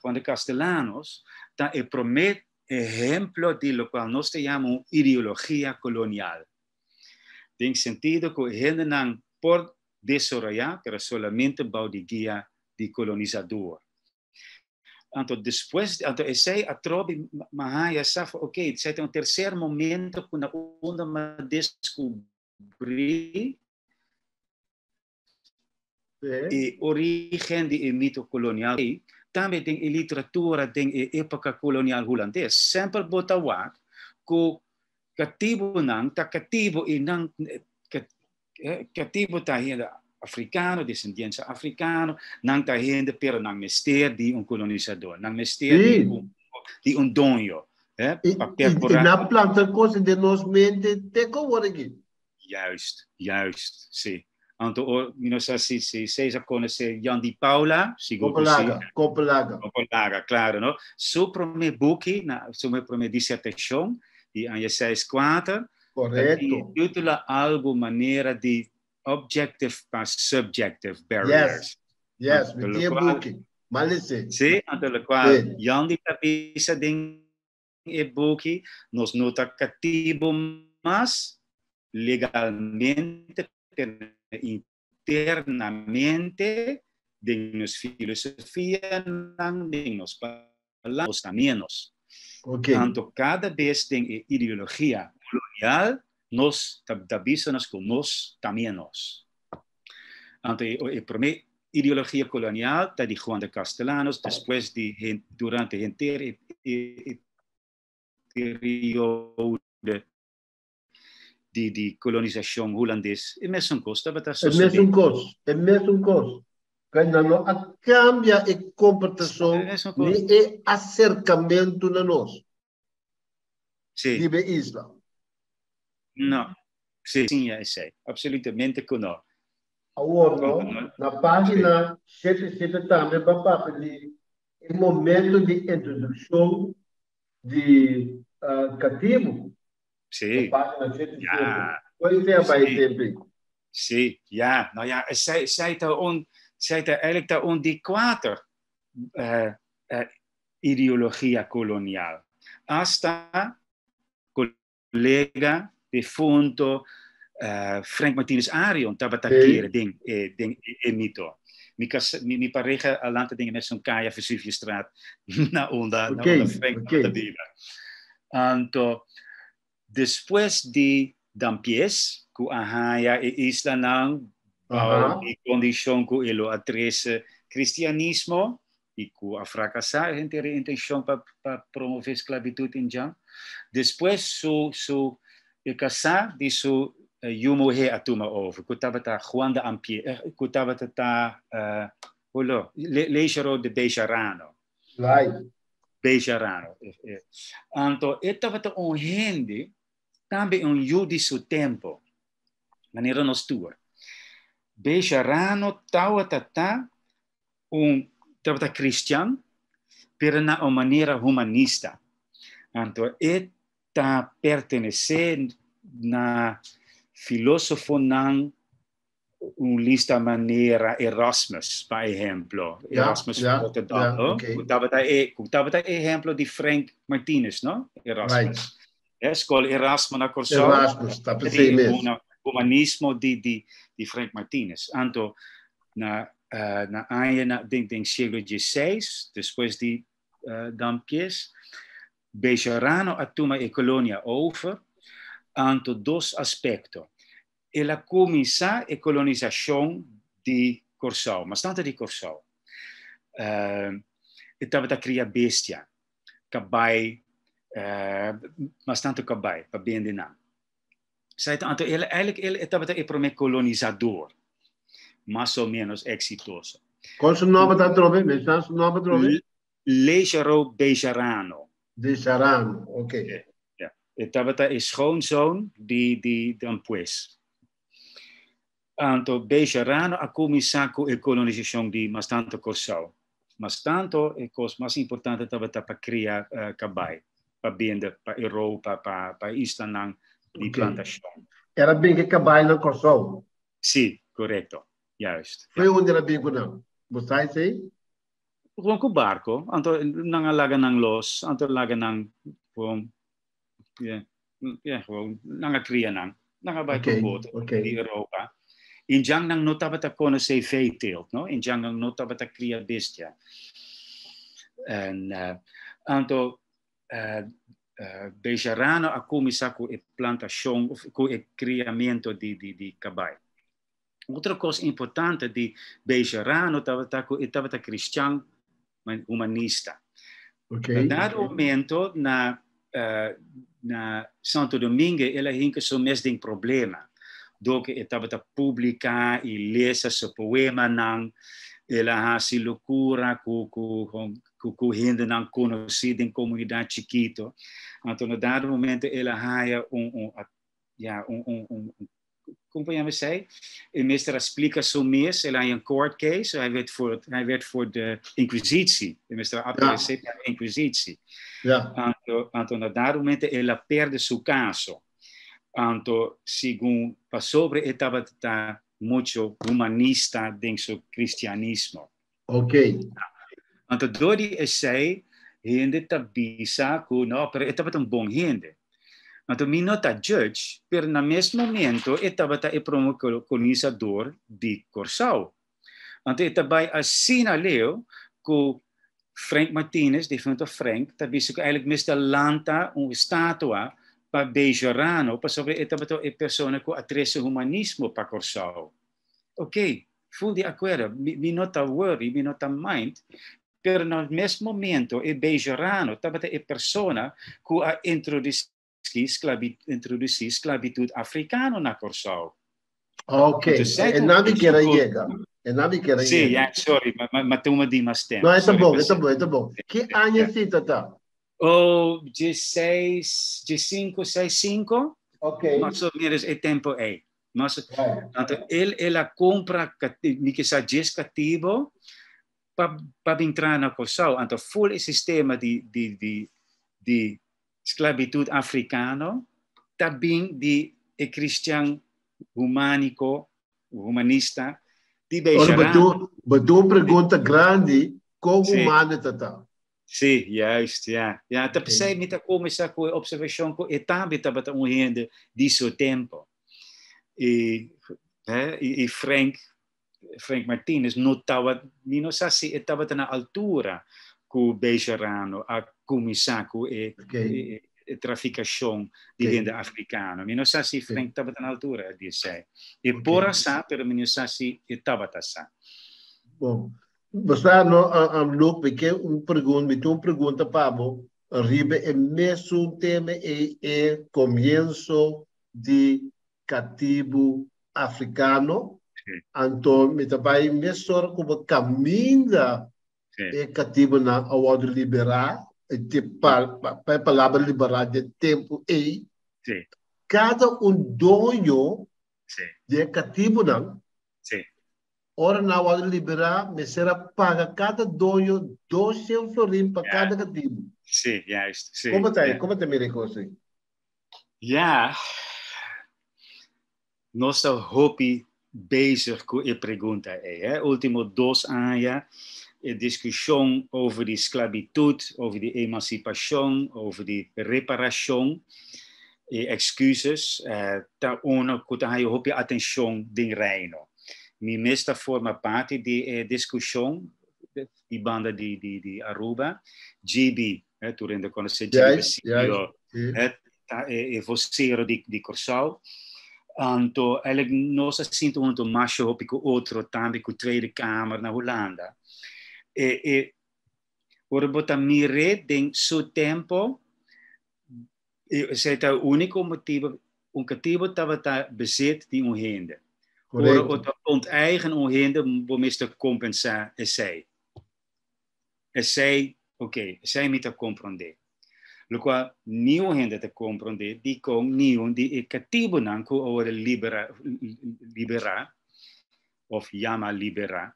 Juan de Castellanos, ta e prome ehemplo di locual nos ta yama un ideologia colonial. Den sentido ku e hendenan por desaroyá, pero solamente bou di guia di kolonisador. Anto despues, anto esei atrobe mi a haña sa for oké, esei ta un terser momento ku na unda mi a deskubrí E origen di e mito kolonial ei tambe den e literatura den e epoka kolonial hulandes. Semper bo ta wak ku katibunan ta katibu i nan katibu ta hende afrikano, desendiensia afrikano, nan ta hende pero nan mester di un kolonisador, nan mester di un di un doño pa perforá. I nan planta kos den nos mente te ku awor aki. Juist, juist, sí. Anto or, mi no sa si, si Cesar conoce Jan di Paula, sigur cu sí. Kopelaga, Kopelaga. Kopelaga, claro, no? Su prome buki, na, su prome disertacion, di aña seis cuater, Correcto. titula algo manera di Objective pa Subjective Barriers. Yes, yes, mi tin e buki, m'a lese. Sí, anto locual Jan di ta bisa den e buki, nos no ta katibu mas legalmente, pero internamente den nos filosofianan, den nos palabra, nos ta menos. Anto kada bes den e ideologia kolonial nos ta bisa nos ku nos ta menos. Anto e promé ideologia kolonial ta di Juan de Castellanos, despues di durante henter e e periodo di di kolonisashon hulandes, e mesun kos tabata sosodé. E mesun kos, e mesun kos. Kay nan no a kambia e komportashon ni e aserkamentu na nos. Riba e isla. No. Sí, siña esei. Absolutamente ku no. Awor no, na página shete shete tambe bo a papia di e momento di introdukshon di katibu. Sí. Na página shete shete. Kon esei a bai e tempu ei? Sí, ya. No ya, esei, esei ta un, esei ta eigenlijk ta un di kuater ideologia kolonial. Asta kolega defunto Frank Martinus Arion tabata kere den e den e mito. Mi kas mi mi pareha a lanta den e mesun kaya Vesuviusstraat na unda na unda Frank tabata biba. Anto despues di Dampies ku a haña e islanan bou di kondishon ku e lo a trese kristianismo i ku a frakasá e henter e intenshon pa pa promové sklabitut indjan. Despues su su e kasá di su yu muhé a tuma over ku tabata Juan de Ampie ku tabata ta holo Lejero de Bejarano. Right. Bejarano. Anto e tabata un hende tambe un yu di su tempo, manera nos tur. Bejarano tabata ta un tabata cristian, pero na un manera humanista. Anto e ta pertenece na filosofonan un lista manera Erasmus, pa ehemplo. Erasmus van Rotterdam, no? Ku tabata e, ku tabata e ehemplo di Frank Martinus, no? Erasmus. Skol Erasmo na Kòrsou. Erasmus, ta p'esei mes. Humanismo di Frank Martinez. Anto na aña na den siglo XVI, despues di Dampies, Bejarano a tuma e kolonia over. Anto dos aspekto. El a kuminsá e kolonisashon di Kòrsou, mas tantu di Kòrsou. E tabata kria bestia, kabai, mas tantu kabai pa bende nan. Sai ta, anto el eigenlijk el e tabata e promé kolonisador, mas o menos eksitoso. Kon su nòmber ta atrobe? Menshoná su nòmber atrobe. Lejero Bejarano. Bejarano, ok. Ja. E tabata e schoonzoon di Dampues. Anto Bejarano a kuminsá ku e kolonisashon di mas tantu Kòrsou. Mas tantu e kos mas importante tabata pa kria kabai, pa bende pa Europa, pa islanan di plantashon. El a bin ku e kabainan Kòrsou? Sí, korekto. Juist. Foi unda el a bin ku nan? Bo sa esei? Gewoon ku barko, anto nan a laga nan los, anto laga nan gewoon, ja, ja, gewoon nan a kria nan. Nan a bai ku boto di Europa. Indjan nan no tabata konosé veeteelt, no? Indjan nan no tabata kria bestia. En anto Bejarano a kuminsá ku e plantashon, of ku e kriamentu di kabai. Otro kos importante di Bejarano tabata ku e tabata kristian humanista. Na dado momento na Santo Domingo el a hinka su mes den problema dor ku e tabata publiká i lesa su poemanan, el a hasi lokura ku hendenan konosí den komunidat chikito. Anto na dado momento el a haya un ja, un kon pa yama esei? E mester a splika su mes, el a haña un court case, hij werd voor de inquisitie. E mester a aparesé pa e inquisitie. Anto na dado momento el a perde su kaso. Anto segun pasobra e tabata mucho humanista den su cristianismo. Anto dor di esei hende ta bisa ku no, pero e tabata un bon hende. Anto mi no ta judge, pero na mes momento e tabata e prome kolonisador di Kòrsou. Anto e ta bai asina leu ku Frank Martinez, difunto Frank, ta bisa ku eigenlijk mester lanta un estatua pa Bejarano pasobra e tabata e persona ku a trese humanismo pa Kòrsou. Ok, full di akuerdo, mi no ta worry, mi no ta mind, pero na mes momento e Bejarano tabata e persona ku a introdusí introdusí sklabitut afrikano na Kòrsou. Ok, e nan mi kier a yega. E nan mi kier a yega. Sí, ja, sorry, ma tuma di mas tempu. No, e ta bon, e ta bon, e ta bon. Ki aña si ta ta? Oh, dieseis, diesinko, seis, sinko. Ok. Mas o menos e tempo ei. Mas, anto el a compra, mi ke sa djes katibo, pa bin traha na Kòrsou. Anto ful e sistema di sklabitut afrikano ta bin di e kristian humániko, humanista, di Bejarano. Bo ta un pregunta grandi, kon humano ta ta? Sí, juist, ja. Ja, ta p'esei mi ta kuminsá ku e opservashon ku e tambe tabata un hende di su tempu. I, hè, i Frank, Frank Martinez no tabata, mi no sa si e tabata na altura ku Bejarano a kuminsá ku e, e, e trafikashon di hende afrikano. Mi no sa si Frank tabata na altura di esei. E por a sa, pero mi no sa si e tabata sa. Bon. Bo sa no, Luke, mi ke un pregunta, mi tin un pregunta pa bo riba e mesun tema ei, e komienso di katibu afrikano. Anto mi ta bai mesora ku bo kaminda e katibunan a wòrdu liberá, e palabra liberá den tempu ei, kada un doño di e katibunan Ora nan a wòrdu liberá, mester a paga kada doño 200 florin pa kada katibu. Sí, juist. Sí, Komo ta e? Komo ta mira e kos ei? Ja, nos ta hopi bezig ku e pregunta ei. Hè? Ultimo 2 aña e diskushon over di sklabitut, over di emansipashon, over di reparashon. E excuses ta uno ku ta haña hopi atenshon den Reino. Mi mes ta forma parti di e diskushon di banda di di di Aruba. GB, tur hende konosé GB Basilio, ta e vocero di di Kòrsou. Anto eigenlijk nos a sinti huntu masha hopi ku otro tambe ku Tweede Kamer na Hulanda. E e ora bo ta mir'é den su tempo, Esei ta e úniko motibu. Un katibu tabata bezit di un hende. Ora bo ta onteigen un hende, bo mester kompensá esei. Esei, oké, esei mi ta komprondé. Lokual niun hende ta komprondé dikon niun di e katibunan ku a wòrdu liberá, liberá òf yama liberá,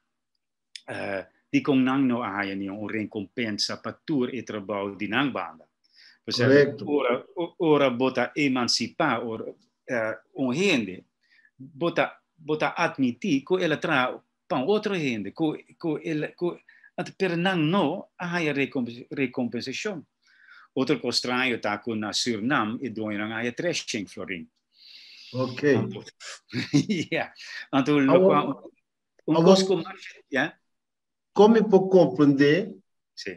Dikon nan no a haya niun un rekompensa pa tur e trabou di nan banda? Korekto. Ora, ora bo ta emansipá ora, un hende, bo ta, bo ta atmití ku el a traha pa un otro hende, ku, ku el, ku, pero nan no a haya rekompensashon. Otro kos straño ta ku na Sürnam e doñonan a haya 300 florin. Ok. Anto, ja. Anto, lokual, Un kos ku masha, ya. Kon mi por komprendé Sí.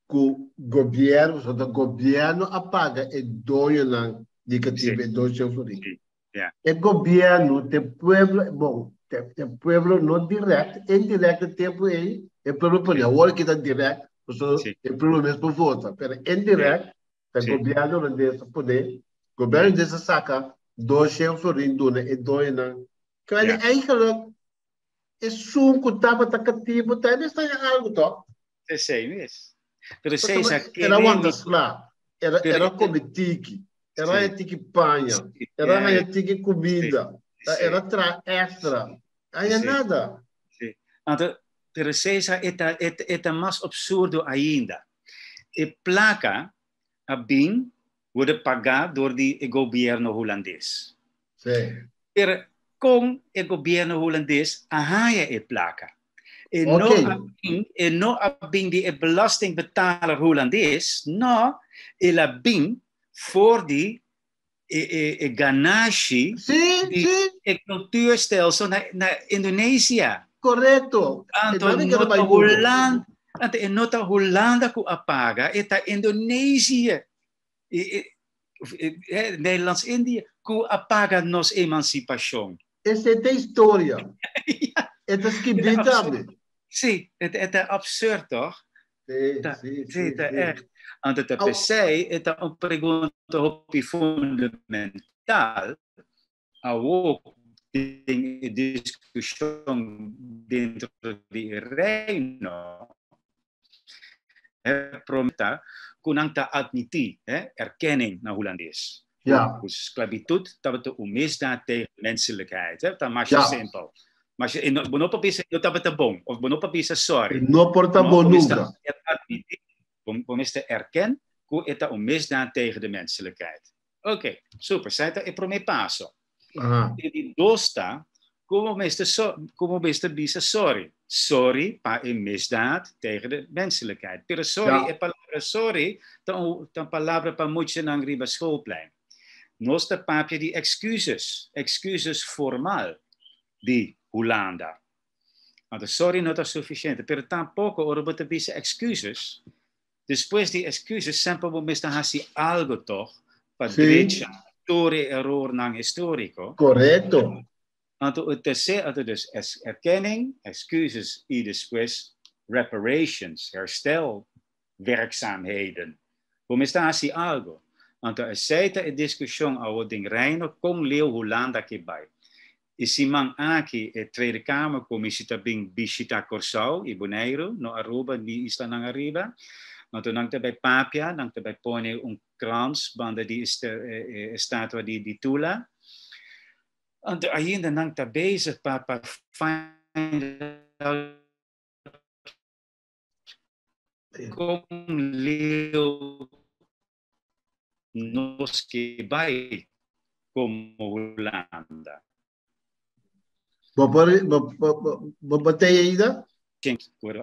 ku gobièrnu, so ta gobièrnu a paga e doñonan di katibu Sí. e 200 florin? Sí, ya. E gobièrnu te pueblo, bon, te, te pueblo no dirèkt, indirèkt e tempu ei, e pueblo pone, Sí. awor ki ta dirèkt, pasobra Sí. e pueblo mes por vota, pero indirèkt ta Sí. gobièrnu holandes a pone, gobièrnu holandes a saka 200 florin duna e doñonan. Kende Ja. eigenlijk esun ku tabata katibu tambe sta den algu tok? Esei mes. Pero esei Pasobra sa el a kere wanta mi sla, el a pero el a kome tiki, el a Sí. haña tiki paña, Sí, el a ja, haña ja. tiki Sí, kumida, el a sí. traha èkstra, haña Sí. nada. Sí. Anto, pero esei sa e ta e ta mas absurdo ainda. E plaka a bin worde pagá dor di e gobierno hulandes. Sí. Pero kon e gobierno hulandes a haña e plaka? E no a bin, e no a bin di e belastingbetaler hulandes, no, el a bin for di e, e, e ganashi Sí, di sí. e cultuurstelsel na, na Indonesia. Correcto. Anto E no ta Hulanda, anto e no ta Hulanda ku a paga, e ta Indonesië. E, e, e, Nederlands-Indië ku a paga nos emansipashon. Esei ta historia. Ja. E ta skibí tambe. Sí, e ta absurd toch? Sí, Ta, sí, sí, sí, ta sí. echt. Anto ta Au. p'esei e ta un pregunta hopi fundamental awor den e diskushon dentro di e Reino. E prome ta ku nan ta admití, hè, erkenning na Hulandes. Ja. Ku sklabitut tabata un misdaad tegen menselijkheid. Hè? Ta masha Ja. simpel. Masha, e no, bo no por bisa no tabata bon, of bo no por bisa sorry. No por ta No, bon bo mester nunca. admití, bo, bo mester erken ku e ta un misdaad tegen de menselijkheid. Oké, super. Esei ta e promé paso. Aha. E di dos ta, ku bo mester so, ku bo mester bisa sorry. Sorry pa e misdaad tegen de menselijkheid. Pero sorry, Ja. e palabra sorry ta un, ta un palabra pa muchanan riba schoolplein. Nos ta papia di excuses, excuses formal di Hulanda. Anto sorry no ta suficiente, pero tampoco ora bo ta bisa excuses, Despues di excuses semper bo mester haci algo toch pa drecha tur e erornan historico. Correcto. Anto e tercer, anto dus erkenning, excuses y despues reparations, herstel werkzaamheden. Bo mester haci algo. Anto esey ta e discusion awo den Reino con leu Hulanda ke bay. E siman aki e Tweede Kamer Commissie ta bin bishita Corsou y Boneiru, no Aruba ni islanan ariba. Anto nan ta bay papia, nan ta bay pone un krans banda di e estatua di di Tula. Anto ainda nan ta bezig pa pa find out con leu nos ke bai komo Hulanda. Bo por bo bo bo tei ainda?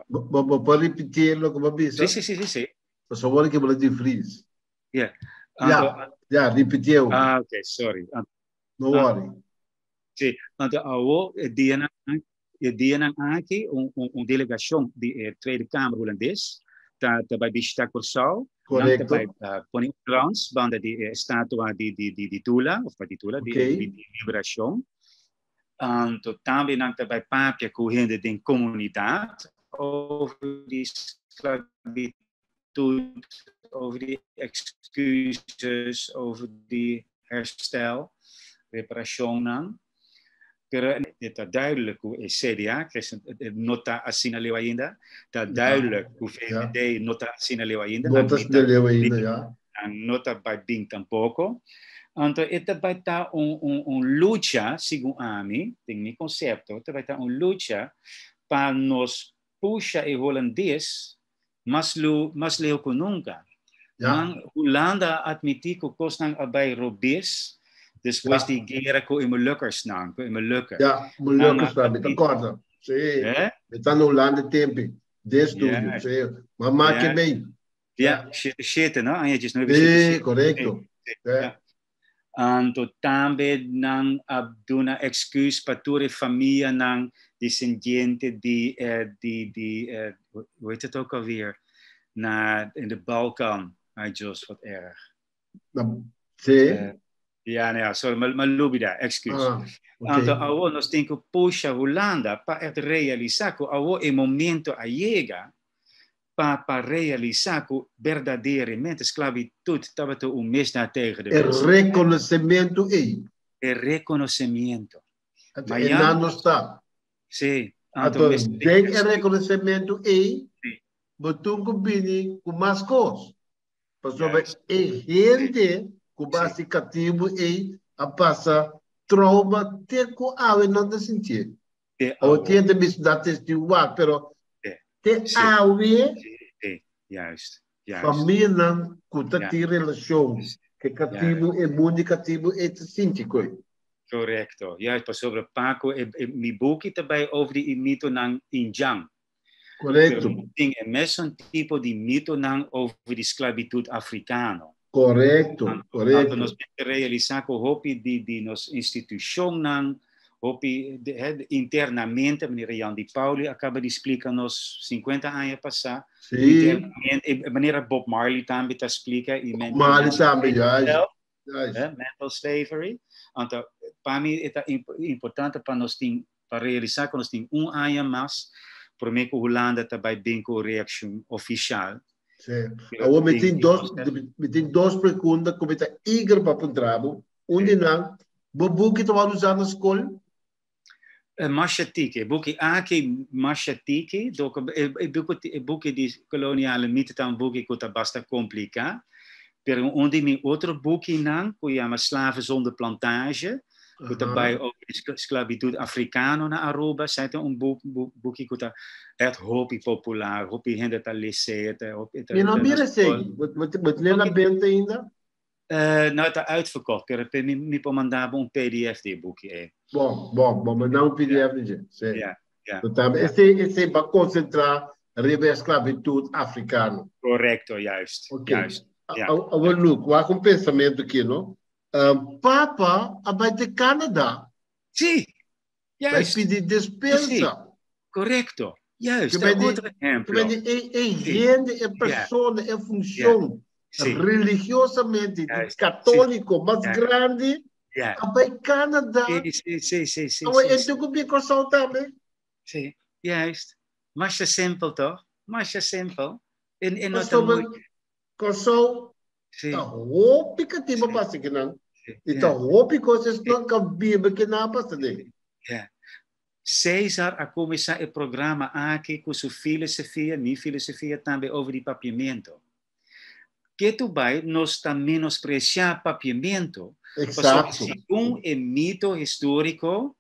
Bo bo por ripití loke bo a bisa? Sí, sí, sí, sí, sí. Pasobra awor ke bo lo di vries. Yeah. Ja. Anto, Ja, ripitié. Ah, ok, sorry. No worry. Si, anto awo e dianan e dianan aki un delegacion di e Tweede Kamer Hulandes ta bai bishita Kòrsou. Nan ta bai pone un krans banda di e estatua di Tula, of pa di Tula, di Liberacion. Anto tambe nan ta bai papia ku hende den komunidat over di sklabitut, over di excuses, over di herstel, reparacionnan. Pero e ta duidelijk ku e CDA, no ta asina leu ainda. Ta duidelijk ku VVD no ta asina leu ainda. No ta asina leu ainda, ja. Nan no ta bai bin tampoko. Anto e ta bai ta un lucha, segun ami, den mi konsepto, ta bai ta un lucha pa nos pusha e holandes mas leu, mas leu ku nunka. Nan Hulanda a admití ku kosnan a bai robes despues di guera ku e Molukkersnan, ku e Molukken. Ja, Molukkers nan, mi ta kòrda. Sí, mi ta na Hulanda e tempi, den studio. Sí, ma make mei. Ja, shete, no? Aña diesnuebe shete shete. Sí, korekto. Ja. Anto tambe nan a duna excuus pa tur e famianan descendiente di di di hoe heet het ook alweer? Na in de Balkan. Ay Dios, wat erg. Sí. Ja, nou ja, sorry, ma lubida, excuus. Ah, okay. Anto awo nos tin ku pusha Hulanda pa echt realisa ku awo e momento a yega pa pa realisá ku berdaderamente sklabitut tabata un misdaad tegen de E mensheid. rekonosementu ei. E rekonosementu. Anto e nan no sta. Sí. Anto den e rekonosementu ei, bo tin ku bini ku mas kos. Pasobra e hende ku basi katibu ei a pasa trauma te ku awe nan ta sintié. Te Awe awe. tin hende bisa dat is di wak, pero te awe Juist, juist. famianan ku ta tin relashon ku e katibu, e mundu di katibu ei ta sinti ku ei. Korekto, juist, pasobra Paco, e mi buki ta bai over di e mitonan indjan. Korekto. Pero tin e mesun tipo di mitonan over di sklabitut afrikano. Korekto, korekto. Anto nos mester realisá ku hopi di nos institushonnan, hopi internamente, manera Jan di Pauli a kaba di splika nos 50 aña pasá, internamente, manera Bob Marley tambe ta splika, i Bob Marley tambe, juist. Mental slavery. Anto, pa mi e ta importante pa nos tin, pa realisá ku nos tin un aña mas promé ku Hulanda ta bai bin ku un reakshon ofishal. Sí. Awor mi tin dos, mi tin dos pregunta ku mi ta eager pa puntra bo. Un di nan, bo buki ta wòrdu usá na skol? Masha tiki. E buki aki masha tiki. E buki di koloniale mito ta un buki ku ta basta kompliká. Pero un di mi otro bukinan ku yama Slaven zonder plantage, ku ta bai over di sklabitut afrikano na Aruba, esei ta un buki ku ta ègt hopi popular, hopi hende ta les'é. Mi no mira esei. Bo tene na benta ainda? No, e ta uitverkocht, pero mi por manda bo un pdf di e buki ei. Bon, bon, bon, manda un pdf di dje, sí. Ja, ja. Total, esei, esei pa konsentrá riba e sklabitut afrikano. Korekto, juist, Ok. juist, ja. Awor Luke, wak un pensamentu aki, no? Papa a bai te Canada. Sí, Bai juist. pidi despensa. Sí, korekto, juist, Ke bai di, otro ke ehemplo. bai di e, e hende, e persona, e funshon religiosamente di katóliko mas grandi a bai Canada. Sí, sí, sí, sí, sí, Awor sí, e sí. tin ku bin Kòrsou tambe. Sí, juist. Masha simpel toch? Masha simpel. En no ta Pasobra moeilijk. Kòrsou ta hopi katiba pasa kinan. I ta hopi kos esnan ka biba kinan a pasa den. Ja. Cesar a kuminsá e programa aki ku su filosofia, mi filosofia tambe over di papiamentu. Ketu bai nos ta menospresiá papiamentu, pasobra segun e mito históriko,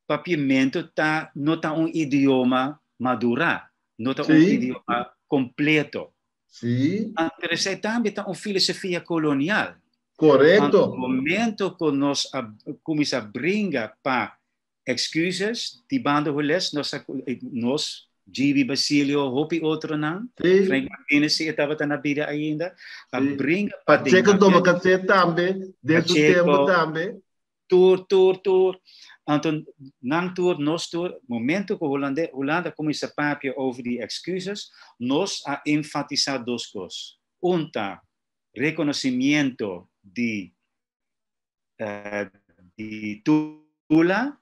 papiamentu ta no ta un idioma madurá, no ta un idioma kompleto. Pero esei tambe ta un filosofia kolonial. Korekto. Momento ku nos a kuminsá bringa pa excuses di banda hules, nos a, nos Gibi Basilio, hopi otronan. Frank Martinez si e tabata na bida ainda. A bringa pa Pacheco Domacassé tambe, den su tempo tambe. Tur, tur, tur. Anto nan tur, nos tur, momento ku Hulanda, Hulanda kuminsá papia over di excuses, nos a enfatisá dos kos. Un ta rekonosimiento di di Tula.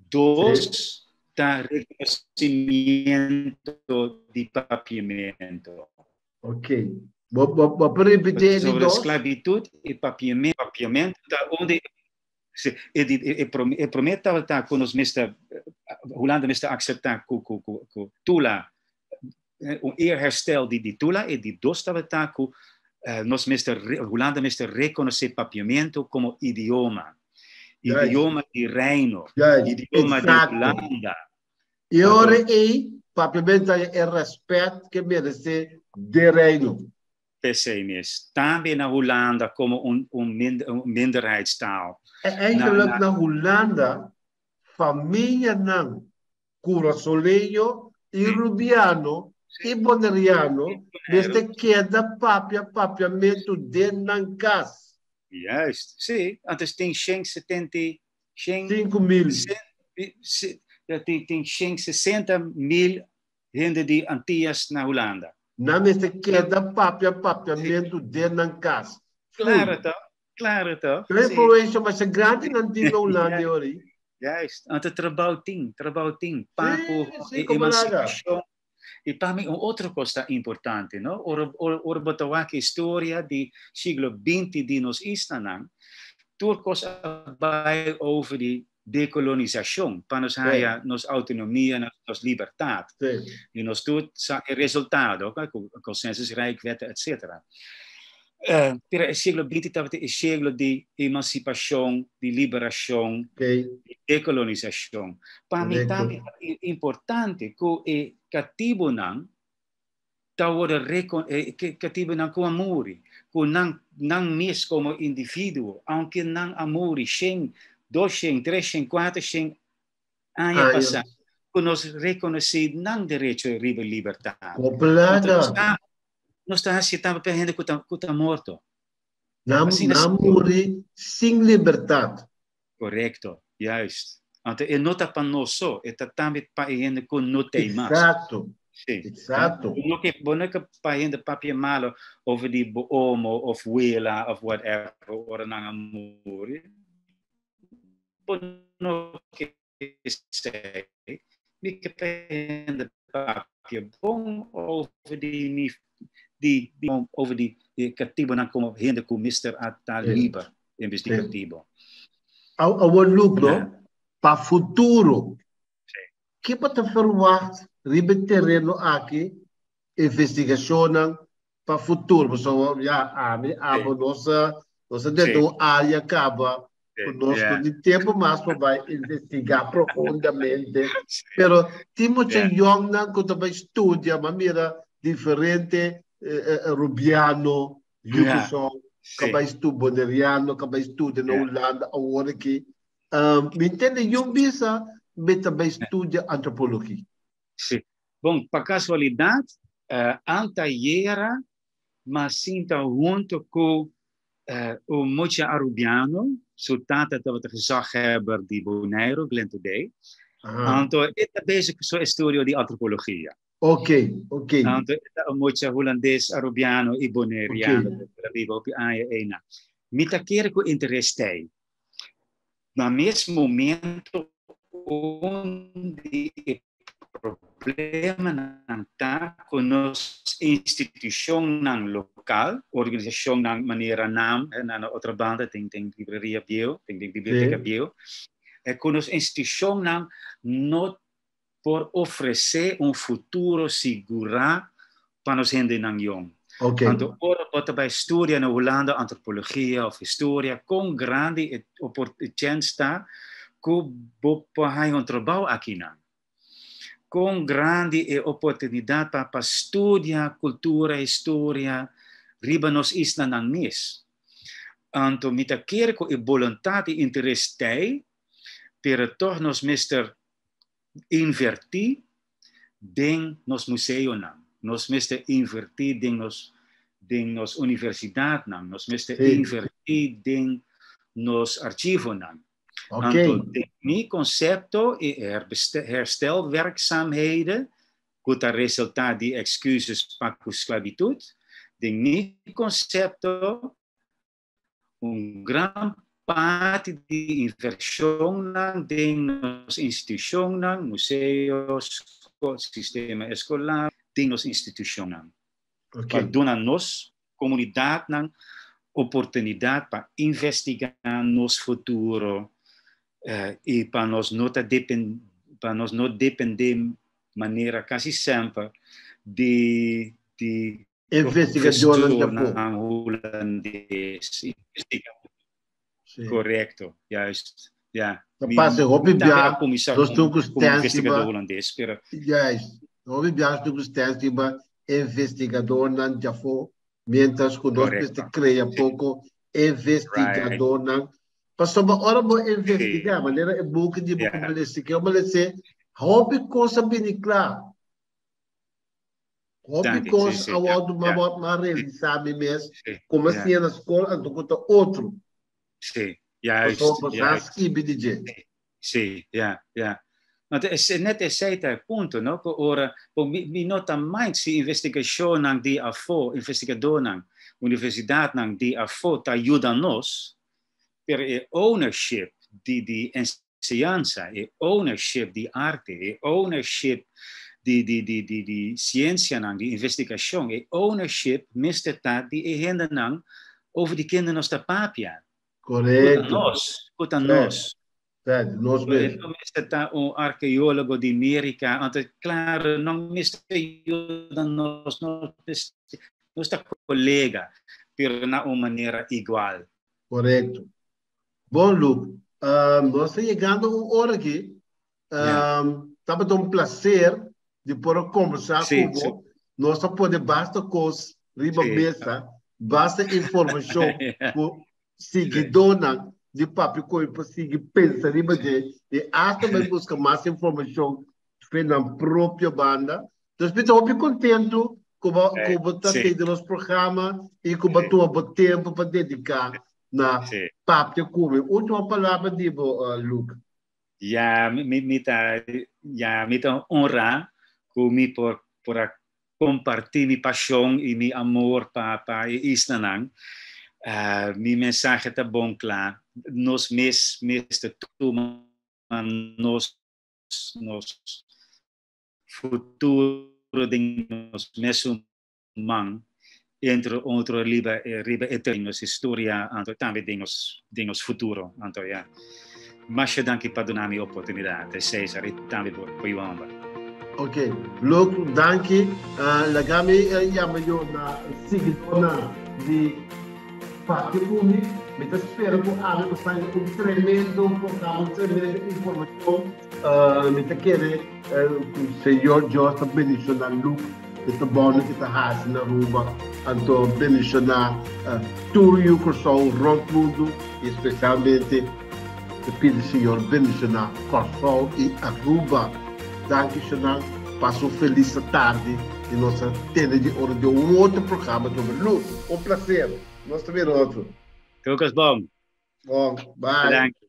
Dos ta rekonosimiento di papiamento. Ok. Bo, bo, bo por repetí di Sobre dos? esclavitud y papiamento. Papiamento ta unda e, di, e, e promé tabata ku nos mester, Hulanda mester akseptá ku, ku, ku, ku Tula, un eerherstel di, di Tula, e di dos tabata ku nos mester, Hulanda mester rekonosé papiamento komo idioma. Idioma di reino, idioma di Hulanda. E ora ei, papiamento ta e rèspèt ke meresé den reino. P'esei mes. Tambe na Hulanda komo un, un, un minderheidstaal. E eigenlijk na Hulanda, famianan kurasoleño i rubiano i boneriano mester keda papia papiamentu den nan kas. Juist, sí. Antes tin shen setenta i shen 5000. Tin, tin 160.000 hende di Antillas na Hulanda. Nan mester keda papia papiamentu den nan kas. Claro toch, claro toch. Pero influencia masha grandi nan tin na Hulanda e ora ei. Juist, anto trabou tin, trabou tin. Pa ku Sí, sí, camarada. emancipacion. I pa mi un otro kos ta importante, no? Ora, ora, ora bo ta wak historia di siglo 20 di nos islanan, tur kos a bai over di dekolonisacion pa nos haya nos autonomia, nos libertad. I nos tur sa e resultado, ku consensus Rijkwet, et cetera. Pero e siglo 20 tabata e siglo di emancipacion, di liberacion, di dekolonisacion. Pa mi tambe ta importante ku e katibunan ta worde recon e katibunan ku a muri, ku nan nan mes komo individuo, aunke nan a muri shen, 200, 300, 400 aña pasá, ku nos rekonosé nan derecho riba libertat. Koplada. Nos ta hasi tambe pa hende ku ta ku ta morto. Nan nan muri sin libertat. Korekto, juist. Anto e no ta pa nos so, e ta tambe pa e hende ku no tei mas. Exacto. Sí. Exacto. Bo no ke, bo no ke pa hende papia malo over di bo omo of wela of whatever ora nan a muri. Bo no ke esei. Mi ke pa hende papia bon over di mi di, di over di e katibonan komo hende ku mester a ta liber en bes di katibo. Awor Luke, no? Pa futuro, ke bo ta verwagt riba e tereno aki, investigashonnan pa futuro? Pasobra ya ami, abo, nos a nos a drenta un área kaba ku nos no tin tempu mas pa bai investigá profundamente. Pero tin mucha yòngnan ku ta bai studia, mi a mira diferente rubiano, yukuson, ka bai studia, boneriano ka bai studia na Hulanda awor aki. Mi ntende yun bisa mi ta bai studia antropologia. Sí. Bon, pa kasualidat, antayera m'a sinta hunto ku un mucha arubiano, su tata tabata gezaghebber di Boneiru, Glenn Thodé. Anto e ta bezig ku su estudio di antropologia. Anto e ta un mucha hulandes, arubiano i boneriano ku ta biba hopi aña einan. Mi ta kere ku interes t'ei. Na mes momento un di e problemanan ta ku nos institushonnan lokal, organisashonnan manera nam, na na otro banda tin tin libreria bieu, tin tin biblioteka bieu, ku nos institushonnan no por ofresé un futuro sigurá pa nos hendenan yong. Anto ora bo ta bai studia na Hulanda antropologia of historia, kon grandi e chèns ta ku bo por haña un trabou akinan? Kon grandi e oportunidat pa pa studia kultura, historia riba nos islanan mes? Anto mi ta kere ku e boluntat i interes t'ei, pero tòg nos mester. invertí den nos museonan, nos mester invertí den nos universidatnan, nos mester invertí den nos archivonan. Anto, den mi konsepto e herstelwerkzaamheden, ku ta resultá di excuses pa ku sklabitut, den mi konsepto un gran parti di invershonnan den nos institushonnan, museo, sistema eskolar, den nos institushonnan. Pa duna nos komunidatnan oportunidat pa investigá nos futuro i pa nos no dependé manera kasi semper di investigadornan profesornan hulandes. Korekto, juist. Ja. Ta pasa hopi Mi tambe bia, a kuminsá nos komo, tin ku komo investigador riba, hulandes, pero juist, hopi bia nos tin ku stens riba investigadornan djafó, mientras ku nos mester krea poko investigadornan. Pasobra ora bo investigá, manera e buki di bo ku bo lesa, ke bo lesa, hopi kos a bini kla. Hopi Danki, kos a wòrdu m'a realisá mi mes, komo a siña na skol anto ku ta otro. Pasobra bo sa skibi di dje. Sí, ja, ja. Want es, net esei ta e punto, no? Ku ora, bo mi no ta mind si investigashonnan di afó, investigadornan, universidatnan di afó ta yuda nos, pero e ownership di enseñansa, e ownership di arte, e ownership di siensianan, di investigashon, e ownership mester ta di e hendenan over di kende nos ta papia. Ku ta nos, ku ta nos. Certo, nos mes. No mester ta un arkeólogo di Amerika, anto klaro, no mester yuda nos, nos ta kolega, pero na un manera igual. Korekto. Bon, Luke, nos ta yegando un ora aki. Tabata un plaser di por a kombersá ku bo. Nos a pone basta kos riba mesa, basta informashon ku siguidónan di Papia Koe por sigui pensa riba dje i asta bai buska mas informashon fe nan propio banda. Dus mi ta hopi kontentu ku bo ku bo ta tende nos programa i ku bo tuma bo tempu pa dediká na Papia ku mi. Último palabra di bo, Luke. Ja, mi ta, ja, mi ta honrá ku mi por a kompartí mi pashon i mi amor pa e islanan. Mi mensahe ta bon kla. Nos mes mester tuma nos futuro den nos mesun man, entre otro riba e den nos historia, anto tambe den nos futuro. Anto ja. Masha danki pa duna mi oportunidat, Cesar, i tambe pa Johan. Ok, Luke, danki. Laga mi yama yo na siguidónan di Papia ku Mi. Mi ta spera ku awe bo sa un tremendo programa, un tremendo informashon. Mi ta kere ku Señor Dios ta bendishoná Luke e trabounan ku e ta hasi na Aruba, anto bendishoná tur yu Kòrsou rònt mundu i spesialmente ta pidi Señor bendishoná Kòrsou i Aruba. Danki shonan, pasa un felis tardi i nos ta tende di ora di un otro programa sobre Luke. Un plaser, nos ta mira otro. Tur kos bon. Bon, bye. Danki.